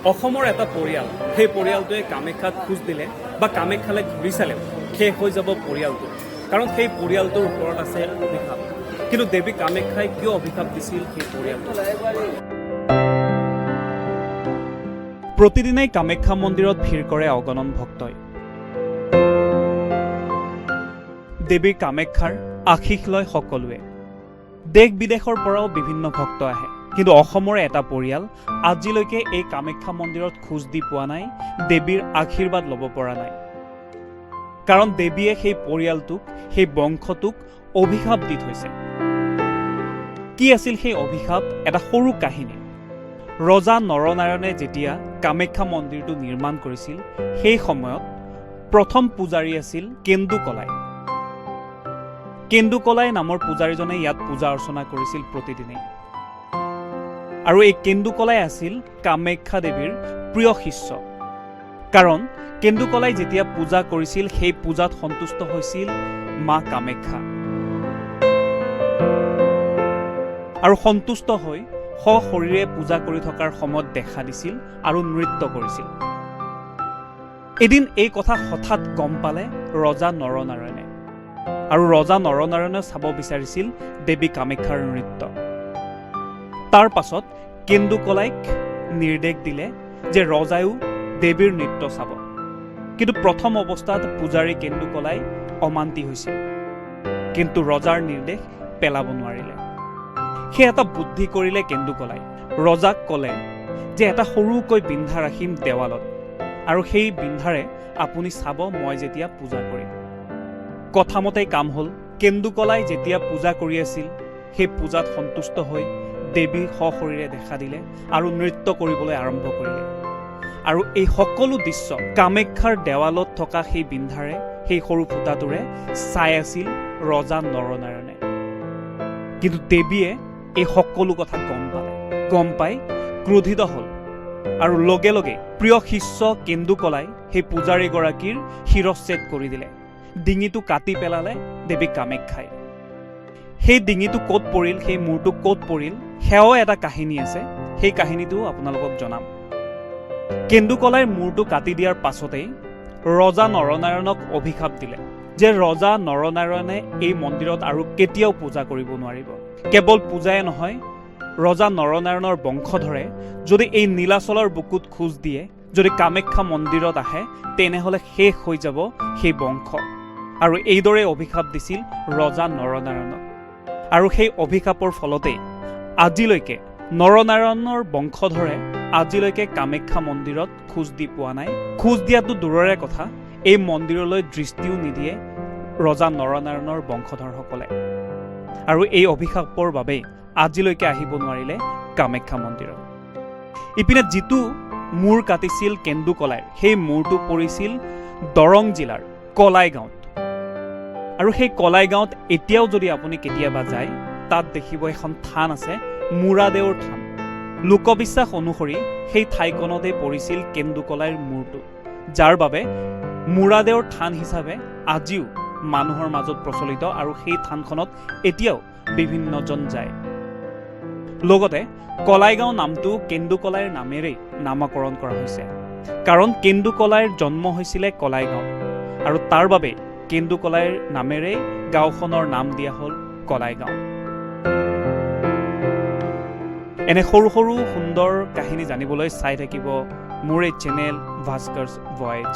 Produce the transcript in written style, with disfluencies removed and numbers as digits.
অসমৰ এটা পৰিয়াল, সেই পৰিয়ালটোৱে কামাখ্যাত খোজ দিলে বা কামাখ্যালৈ ঘূৰি চালেও শেষ হৈ যাব পৰিয়ালটো, কাৰণ সেই পৰিয়ালটোৰ ওপৰত আছে অভিশাপ। কিন্তু দেৱী কামাখ্যাই কিয় অভিশাপ দিছিল সেই পৰিয়ালটোক? প্ৰতিদিনেই কামাখ্যা মন্দিৰত ভিৰ কৰে অগণন ভক্তই। দেৱী কামাখ্যাৰ আশীষ লয় সকলোৱে। দেশ বিদেশৰ পৰাও বিভিন্ন ভক্ত আহে। কিন্তু অসমৰ এটা পৰিয়াল আজিলৈকে এই কামাখ্যা মন্দিৰত খোজ দি পোৱা নাই, দেৱীৰ আশীৰ্বাদ ল'ব পৰা নাই। কাৰণ দেৱীয়ে সেই পৰিয়ালটোক, সেই বংশটোক অভিশাপ দি থৈছে। কি আছিল সেই অভিশাপ? এটা সৰু কাহিনী। ৰজা নৰনাৰায়ণে যেতিয়া কামাখ্যা মন্দিৰটো নিৰ্মাণ কৰিছিল, সেই সময়ত প্ৰথম পূজাৰী আছিল কেন্দুকলাই। কেন্দুকলাই নামৰ পূজাৰীজনে ইয়াত পূজা অৰ্চনা কৰিছিল প্ৰতিদিনেই। আৰু এই কেন্দুকলাই আছিল কামাখ্যা দেৱীৰ প্ৰিয় শিষ্য। কাৰণ কেন্দুকলাই যেতিয়া পূজা কৰিছিল, সেই পূজাত সন্তুষ্ট হৈছিল মা কামাখ্যা আৰু সন্তুষ্ট হৈ সশৰীৰে পূজা কৰি থকাৰ সময়ত দেখা দিছিল আৰু নৃত্য কৰিছিল। এদিন এই কথা হঠাৎ গম পালে ৰজা নৰনাৰায়ণে আৰু ৰজা নৰনাৰায়ণে চাব বিচাৰিছিল দেৱী কামাখ্যাৰ নৃত্য। তাৰ পাছত কেন্দুকলাইক নিৰ্দেশ দিলে যে ৰজায়ো দেৱীৰ নৃত্য চাব। কিন্তু প্ৰথম অৱস্থাত পূজাৰী কেন্দুকলাই অমান্তি হৈছিল, কিন্তু ৰজাৰ নিৰ্দেশ পেলাব নোৱাৰিলে। সেই এটা বুদ্ধি কৰিলে কেন্দুকলাই। ৰজাক ক'লে যে এটা সৰুকৈ বিন্ধা ৰাখিম দেৱালত আৰু সেই বিন্ধাৰে আপুনি চাব মই যেতিয়া পূজা কৰিম। কথামতেই কাম হ'ল। কেন্দুকলাই যেতিয়া পূজা কৰি আছিল, সেই পূজাত সন্তুষ্ট হৈ দেৱী সশৰীৰে দেখা দিলে আৰু নৃত্য কৰিবলৈ আৰম্ভ কৰিলে। আৰু এই সকলো দৃশ্য কামাখ্যাৰ দেৱালত থকা সেই বিন্ধাৰে, সেই সৰু ফুটাটোৰে চাই আছিল ৰজা নৰনাৰায়ণে। কিন্তু দেৱীয়ে এই সকলো কথা গম পালে। গম পাই ক্ৰোধিত হ'ল আৰু লগে লগে প্ৰিয় শিষ্য কেন্দুকলাই সেই পূজাৰীগৰাকীৰ শিৰচ্ছেদ কৰি দিলে। ডিঙিটো কাটি পেলালে দেৱী কামাখ্যাই। সেই ডিঙিটো ক'ত পৰিল, সেই মূৰটো ক'ত পৰিল, সেয়াও এটা কাহিনী আছে। সেই কাহিনীটোও আপোনালোকক জনাম। কেন্দুকলাইৰ মূৰটো কাটি দিয়াৰ পাছতেই ৰজা নৰনাৰায়ণক অভিশাপ দিলে যে ৰজা নৰনাৰায়ণে এই মন্দিৰত আৰু কেতিয়াও পূজা কৰিব নোৱাৰিব। কেৱল পূজাই নহয়, ৰজা নৰনাৰায়ণৰ বংশধৰে যদি এই নীলাচলৰ বুকুত খোজ দিয়ে, যদি কামাখ্যা মন্দিৰত আহে, তেনেহ'লে শেষ হৈ যাব সেই বংশ। আৰু এইদৰে অভিশাপ দিছিল ৰজা নৰনাৰায়ণক। আৰু সেই অভিশাপৰ ফলতেই আজিলৈকে নৰনাৰায়ণৰ বংশধৰে আজিলৈকে কামাখ্যা মন্দিৰত খোজ দি পোৱা নাই। খোজ দিয়াটো দূৰৰে কথা, এই মন্দিৰলৈ দৃষ্টিও নিদিয়ে ৰজা নৰনাৰায়ণৰ বংশধৰসকলে। আৰু এই অভিশাপৰ বাবেই আজিলৈকে আহিব নোৱাৰিলে কামাখ্যা মন্দিৰত। ইপিনে যিটো মূৰ কাটিছিল কেন্দুকলাইৰ, সেই মূৰটো পৰিছিল দৰং জিলাৰ কলাই গাঁৱত। আৰু সেই কলাই গাঁৱত এতিয়াও যদি আপুনি কেতিয়াবা যায়, তাত দেখিব এখন থান আছে, মূৰাদেউৰ থান। লোকবিশ্বাস অনুসৰি সেই ঠাইখনতে পৰিছিল কেন্দুকলাইৰ মূৰটো, যাৰ বাবে মূৰাদেউৰ থান হিচাপে আজিও মানুহৰ মাজত প্ৰচলিত আৰু সেই থানখনত এতিয়াও বিভিন্নজন যায়। লগতে কলাইগাঁও নামটো কেন্দুকলাইৰ নামেৰেই নামাকৰণ কৰা হৈছে, কাৰণ কেন্দুকলাইৰ জন্ম হৈছিলে কলাইগাঁৱত আৰু তাৰ বাবে কেন্দুকলাইৰ নামেৰেই গাঁওখনৰ নাম দিয়া হ'ল কলাইগাঁও। এনে সৰু সৰু সুন্দৰ কাহিনী জানিবলৈ চাই থাকিব মোৰ এই চেনেল ভাস্কৰ্ছ ভয়েজ।